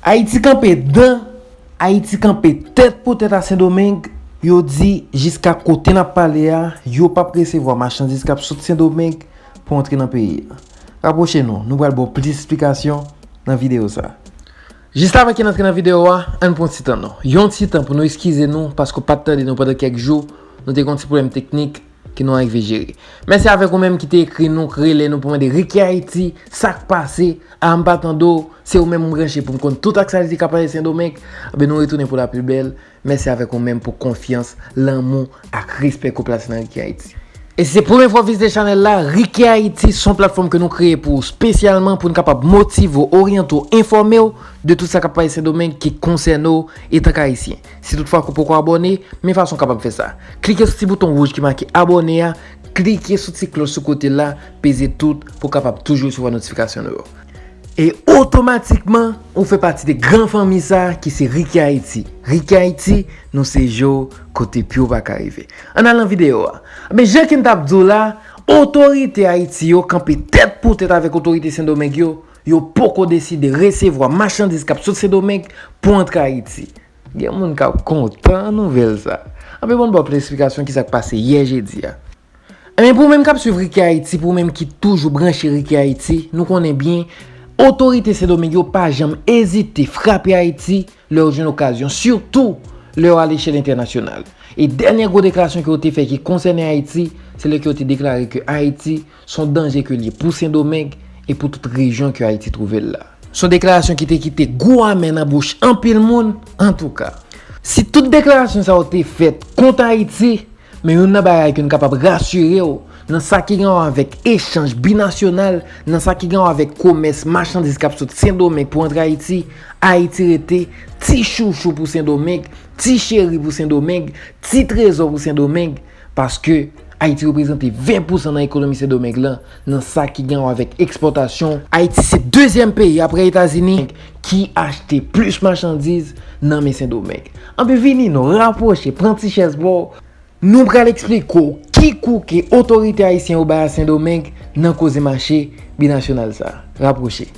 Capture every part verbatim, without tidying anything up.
Ayiti kanpe dan, Ayiti kanpe tèt pou tèt a Sendomeng. Yo di jiska kote n ap pale a, yo p ap resevwa machandiz k ap sot Sendomeng pou antre nan peyi a. Rapwoche nou, nou pral ba w plis esplikasyon nan videyo sa. Jis avan ke n antre nan videyo a, ann pran ti tan non. Yon ti tan pou nou eskize nou paske w pa t tande nou pandan kèk jou. Nou te gen yon ti pwoblèm teknik ke nou arive jere. Mèsi avèk ou menm ki te ekri nou, k rele nou pou mande Ricky Haiti, sa k pase, a m pa tande w, se ou menm m branche pou m konn tout aktyalite k ap pase Sendomeng. Ebyen nou retounen pou la pi bèl. Mèsi avèk ou menm pou konfyans, lanmou ak respè ke w plase nan Ricky Haiti. E si se premye fwa w vizite chanèl la, Ricky Haiti se yon platfòm ke nou kreye pou ou espesyalman pou n kapab motive w, oryante w, enfòme w de tout sa k ap pase Sendomeng ki konsène w etanke Ayisyen. Si toutfwa ke w poko abòne, men fason w kapab fè sa. Klike sou ti bouton wouj ki make abòne a, klike sou ti klòch sou kote la, peze tout pou w kapab toujou resevwa notifikasyon nou yo. E otomatikman, ou fè pati de gran fanmi sa ki se Ricky Haiti. Ricky Haiti, nou se je w kote pye w pa ka rive. Ann al nan videyo a. Men jan ke m t ap di w la, otorite Ayiti yo kanpe tèt pou tèt avèk otorite Sendomeng yo, yo poko deside resevwa machandiz k ap sot Sendomeng pou antre Ayiti. Gen moun k ap kontan nouvèl sa. Anben, bon, ban w plis esplikasyon ki sa k pase yè jedi a. Ebyen, pou ou menm k ap swiv Ricky Haiti, pou ou menm ki toujou branche Ricky Haiti, nou konnen byen, otorite Sendomeng yo pa janm ezite frape Ayiti lè yo jwenn okazyon, sitou lè yo ale echèl entènasyonal. E dènye gwo deklarasyon ke yo te fè ki konsène Ayiti, se lè ke yo te deklare ke Ayiti se yon danje ke l ye pou Sendomeng e pou tout rejyon ke Ayiti twouve l la. Se yon deklarasyon ki te kite gou amè nan bouch anpil moun, antouka. Si tout deklarasyon sa yo te fèt kont Ayiti, men youn nan bagay ke n kapab rasire w, nan sa ki gen wè avèk echanj binasyonal, nan sa ki gen wè avèk komès machandiz k ap sot Sendomeng pou antre Ayiti, Ayiti rete ti chouchou pou Sendomeng, ti cheri pou Sendomeng, ti trezò pou Sendomeng, paske Ayiti reprezante ven pousan nan ekonomi Sendomeng lan, nan sa ki gen wè avèk ekspòtasyon. Ayiti se dezyèm peyi apre Etazini ki achte plis machandiz nan men Sendomeng. Anben vini non, rapwoche, pran ti chèz ba w. Nou pral eksplike w ki kou ke otorite ayisyen yo bay a Sendomeng nan koze mache binasyonal sa. Rapwoche.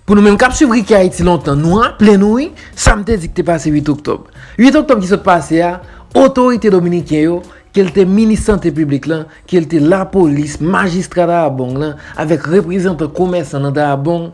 Pou nou menm k ap swiv Ricky Haiti lontan, nou raple nou wi, sa m te di k te pase uit oktòb. Uit oktòb ki sot pase a, otorite dominiken yo, ke l te minis sante piblik lan, ke l te lapolis, majistra Dayabong lan, avèk reprezantan komèsan nan Dayabong,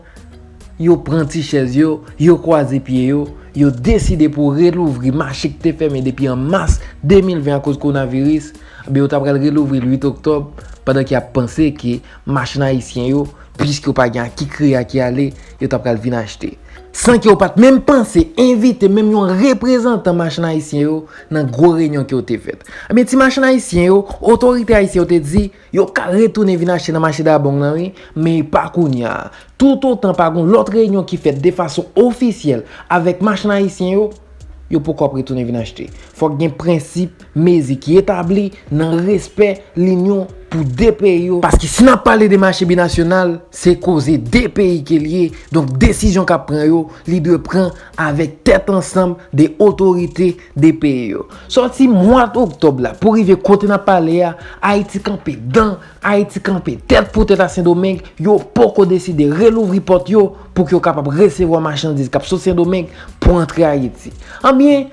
yo pran ti chèz yo, yo kwaze pye yo, yo deside pou relouvri mache k te fèmen depi an mas de mil ven akoz kowonaviris. Ebyen, yo ta pral relouvri l uit oktòb, pandan ke y ap panse ke machann ayisyen yo, piske yo pa gen a ki kreye a ki ale, yo ta pral vin achte. San ke yo pa t menm panse envite menm yon reprezantan machann ayisyen yo nan gwo reyinyon ke yo te fèt. Ebyen, ti machann ayisyen yo, otorite ayisyen yo te di, yo ka retounen vin achte nan mache Dayabong lan wi, men e pa kounye a. Toutotan pa gen lòt reyinyon ki fèt de fason ofisyèl avèk machann ayisyen yo, yo poko ap retounen vin achte. Fòk gen prensip, mezi ki etabli nan respè linyon pou de peyi yo. Paske si n ap pale de mache binasyonal, se koze de peyi ke l ye. Donk, desizyon k ap pran yo, li dwe pran avèk tèt ansanm de otorite de peyi yo. Sòti mwa oktòb la pou rive kote n ap pale a, Ayiti kanpe dan, Ayiti kanpe tèt pou tèt a Sendomeng, yo poko deside relouvri pòt yo pou ke yo kapab resevwa machandiz k ap sot Sendomeng pou antre Ayiti. Anbyen,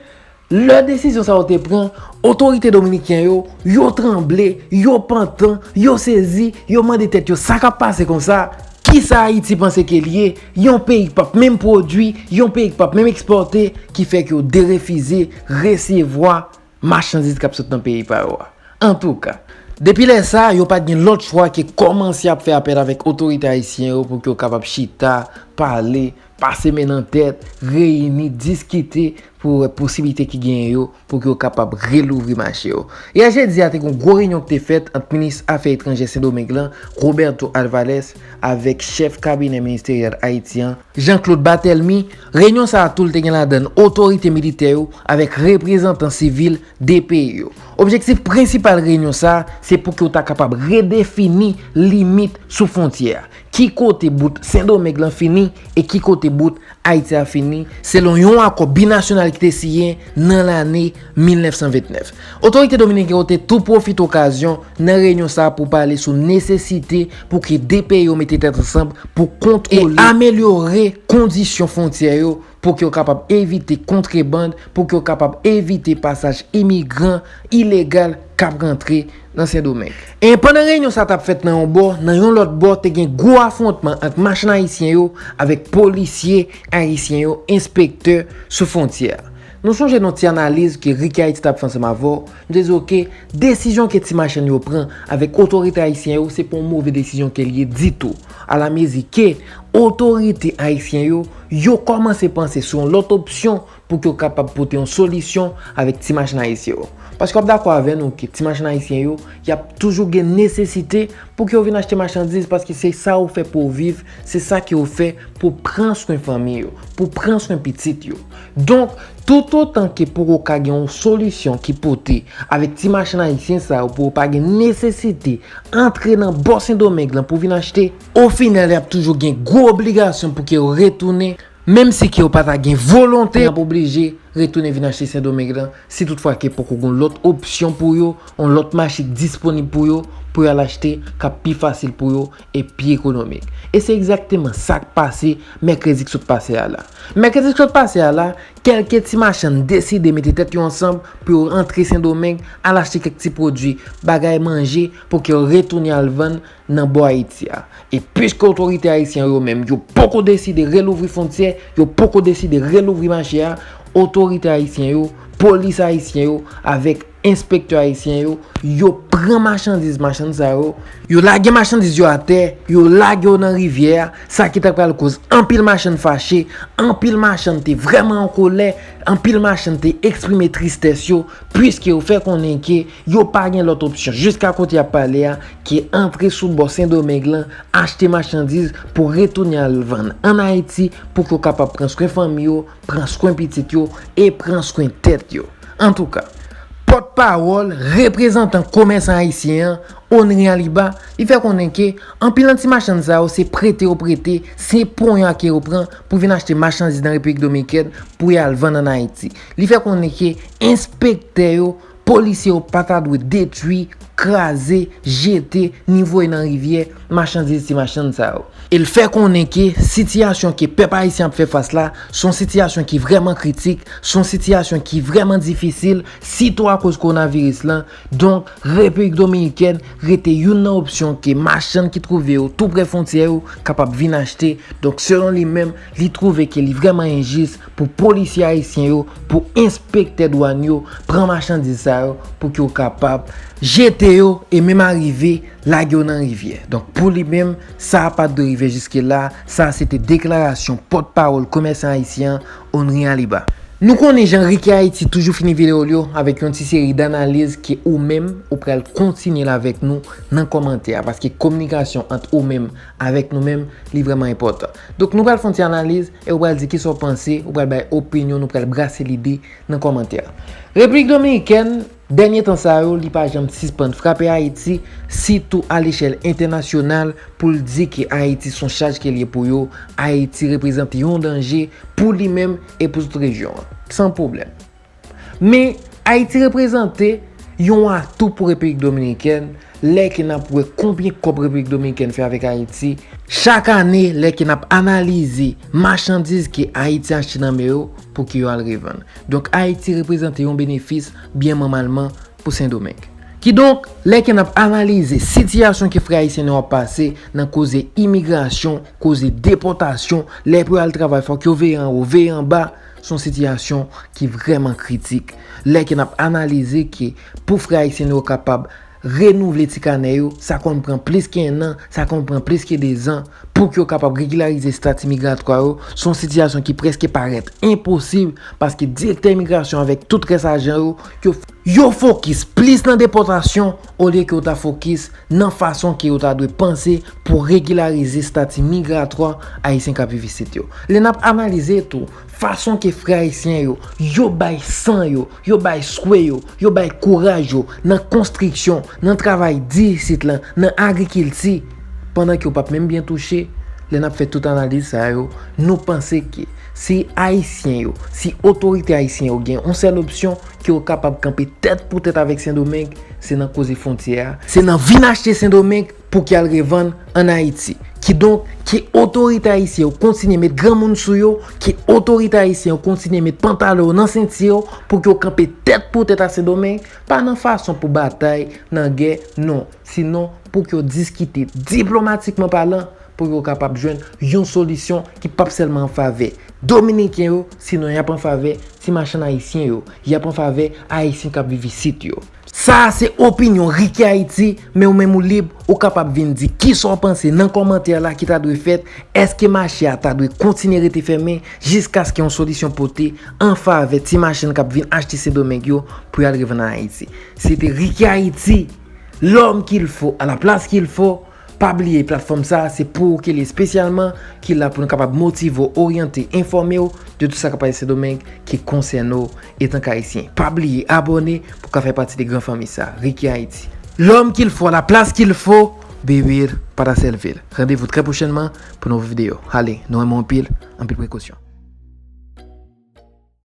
lè desizyon sa yo te pran, otorite dominiken yo, yo tranble, yo pantan, yo sezi, yo mande tèt yo sa k ap pase konsa, kisa Ayiti panse ke l ye, yon peyi k p ap menm pwodui, yon peyi k p ap menm ekspòte, ki fè ke yo derefize resevwa machandiz k ap sot nan peyi pa yo a. Antouka, depi lè sa, yo pa t gen lòt chwa ke kòmanse ap fè apèl avèk otorite ayisyen yo pou ke yo kapab chita, pale, pase men nan tèt, reyini, diskite pou wè posiblite ki genyen yo pou ke yo kapab relouvri mache yo. Yè jedi a, te gen yon gwo reyinyon ki te fèt ant minis afè etranjè Sendomeng lan, Roberto Alvarez, avèk chèf kabinè ministeryèl Ayiti an, Jean-Claude Barthélemy. Reyinyon sa a tou, l te gen ladan l otorite militè yo avèk reprezantan sivil de peyi yo. Objektif prensipal reyinyon sa a, se pou ke yo ta kapab redefini limit sou fwontyè a. Ki kote bout Sendomeng lan fini e ki kote bout Ayiti a fini, selon yon akò binasyonal ki te siyen nan lane mil nèf san vennèf. Otorite dominiken yo te tou pwofite okazyon nan reyinyon sa a pou pale sou nesesite pou ke de peyi yo mete tèt ansanm pou kontwole e amelyore kondisyon fwontyè yo pou ke yo kapab evite kontrebann, pou ke yo kapab evite pasaj imigran ilegal k ap rantre nan Sendomeng. E pandan reyinyon sa t ap fèt nan yon bò, nan yon lòt bò, te gen gwo afwontman ant machann ayisyen yo avèk polisye ayisyen yo, enspektè sou fwontyè a. Nou sonje nan ti analiz ke Ricky Haiti t ap fè ansanm avè w, nou te di w ke desizyon ke ti machann yo pran avèk otorite ayisyen yo, se pa yon move desizyon ke l ye ditou. Alamezi ke otorite ayisyen yo, yo kòmanse panse sou yon lòt opsyon pou ke yo kapab pote yon solisyon avèk ti machann ayisyen yo. Paske w ap dakò avè nou ke ti machann ayisyen yo, y ap toujou gen nesesite pou ke yo vin achte machandiz, paske se sa yo fè pou yo viv, se sa ke yo fè pou pran swen fanmi yo, pou pran swen pitit yo. Donk, toutotan ke poko ka gen yon solisyon ki pote avèk ti machann ayisyen sa yo, pou yo pa gen nesesite antre nan bò Sendomeng lan pou vin achte, ofinal, y ap toujou gen gwo obligasyon pou ke yo retounen, menm si ke yo pa ta gen volonte, y ap oblije retounen vin achte Sendomeng lan, si toutfwa ke poko gen lòt opsyon pou yo, yon lòt mache k disponib pou yo, pou yo al achte, k ap pi fasil pou yo e pi ekonomik. E se egzakteman sa k pase mèkredi k sot pase a la. Mèkredi k sot pase a la, kèlke ti machann deside mete tèt yo ansanm pou yo antre Sendomeng, al achte kèk ti pwodui, bagay manje, pou ke yo retounen al vann nan bò Ayiti a. E piske otorite ayisyen yo menm, yo poko deside relouvri fwontyè, yo poko deside relouvri mache a, otorite ayisyen yo, polis ayisyen yo, avèk enspektè ayisyen yo, yo pran machandiz machann sa yo, yo lage machandiz yo atè, yo lage yo nan rivyè a, sa ki ta pral koz anpil machann fache, anpil machann te vrèman an kolè, anpil machann te eksprime tristès yo, piske yo fè konnen ke yo pa gen lòt opsyon jiska kote y ap pale a, ke antre sou bò Sendomeng lan, achte machandiz pou retounen al vann ann Ayiti, pou ke yo kapab pran swen fanmi yo, pran swen pitit yo e pran swen tèt yo. Antouka, pòtpawòl reprezantan komèsan ayisyen an, Onri Aliba, li fè konnen ke anpil nan ti machann sa yo se prete yo prete, se pwen yo ke yo pran pou vin achte machandiz nan Repiblik Dominikèn pou y al vann ann Ayiti. Li fè konnen ke enspektè yo, polisye yo pa ta dwe detwi, kraze, jete, ni voye nan rivyè machandiz ti machann sa yo. E l fè konnen ke sitiyasyon ke pèp ayisyen ap fè fas la, se yon sitiyasyon ki vrèman kritik, se yon sitiyasyon ki vrèman difisil, sitou akoz kowonaviris lan. Donk, Repiblik Dominikèn rete youn nan opsyon ke machann ki twouve yo tou prè fwontyè yo kapab vin achte. Donk, selon li menm, li twouve ke li vrèman enjis pou polisye ayisyen yo, pou enspektè dwàn yo pran machandiz sa yo, pou ke yo kapab jete yo e menm arive lage yo nan rivyè. Donk, pou li menm, sa a pa t dwe rive jiske la. Sa a se te deklarasyon pòtpawòl komèsan ayisyen an, Onri Aliba. Nou konnen jan Ricky Haiti toujou fini videyo l yo avèk yon ti seri d analiz ke ou menm ou pral kontinye l avèk nou nan kòmantè a, paske kominikasyon ant ou menm avèk nou menm, li vrèman enpòtan. Donk, nou pral fè yon ti analiz e ou pral di kisa w panse, ou pral bay opinyon, nou pral brase lide nan kòmantè a. Repiblik Dominikèn, dènye tan sa yo, li pa janm sispann frape Ayiti, sitou alechèl entènasyonal, pou l di ke Ayiti se yon chaj ke l ye pou yo, Ayiti reprezante yon danje pou li menm e pou tout rejyon an, san pwoblèm. Men, Ayiti reprezante yon atou pou Repiblik Dominikèn, lè ke n ap wè konbyen kòb Repiblik Dominikèn fè avèk Ayiti, chak ane, lè ke n ap analize machandiz ke Ayiti achte nan men yo pou ke yo al revann. Donk, Ayiti reprezante yon benefis byen manmalman pou Sendomeng. Kidonk, lè ke n ap analize sitiyasyon ke frè ayisyen yo ap pase nan koze imigrasyon, koze depòtasyon, lè pou yo al travay, fòk yo veye anwo, veye anba, se yon sitiyasyon ki vrèman kritik. Lè ke n ap analize ke pou frè ayisyen yo kapab renouvle ti kanè yo, sa konn pran plis ke en an, sa konn pran plis ke de zan, pou ke yo kapab regilarize estati migratwa yo, se yon sitiyasyon ki prèske parèt enposib, paske direktè imigrasyon avèk tout rès ajan yo, yo, yo fokis plis nan depòtasyon olye ke yo ta fokis nan fason ke yo ta dwe panse pou regilarize estati migratwa ayisyen k ap viv isit yo. Lè n ap analize tou, fason ke frè ayisyen yo, yo bay san yo, yo bay swe yo, yo bay kouraj yo nan konstriksyon, nan travay di isit lan, nan agrikilti, pandan ke yo p ap menm byen touche, lè n ap fè tout analiz sa yo, nou panse ke si ayisyen yo, si otorite ayisyen yo gen yon sèl opsyon, ke yo kapab kanpe tèt pou tèt avèk Sendomeng, se nan koze fwontyè a, se nan vin achte Sendomeng pou ke al revann ann Ayiti. Kidonk, ke otorite ayisyen yo kontinye met granmoun sou yo, ke otorite ayisyen yo kontinye met pantalon yo nan senti yo, pou ke yo kanpe tèt pou tèt a Sendomeng, pa nan fason pou batay, nan gè, non, sinon pou ke yo diskite diplomatikman palan, pou ke yo kapab jwenn yon solisyon ki p ap sèlman an favè Dominiken yo, sinon y ap an favè ti machann ayisyen yo, y ap an favè ayisyen k ap viv isit yo. Sa a se opinyon Ricky Haiti, men ou menm ou lib, ou kapab vin di kisa w panse nan kòmantè la ki ta dwe fèt, èske mache a ta dwe kontinye rete fèmen jiskaske yon solisyon pote an favè ti machann k ap vin achte Sendomeng yo pou y al revann an Ayiti. Se te Ricky Haiti, l'homme qu'il faut, à la place qu'il faut. Pa bliye, platfòm sa a se pou ou ke li espesyalman, ki la pou nou kapab motive w, oryante, enfòme w de tout sa k ap pase Sendomeng ki konsène w etanke ayisyen. Pa bliye abòne pou w ka fè pati de gran fanmi sa a, Ricky Haiti. L'homme qu'il faut, à la place qu'il faut, baby, pa ta sèlve l. Randevou trè pwochènman pou nouvo videyo. Ale, nou renmen w anpil, anpil prekosyon.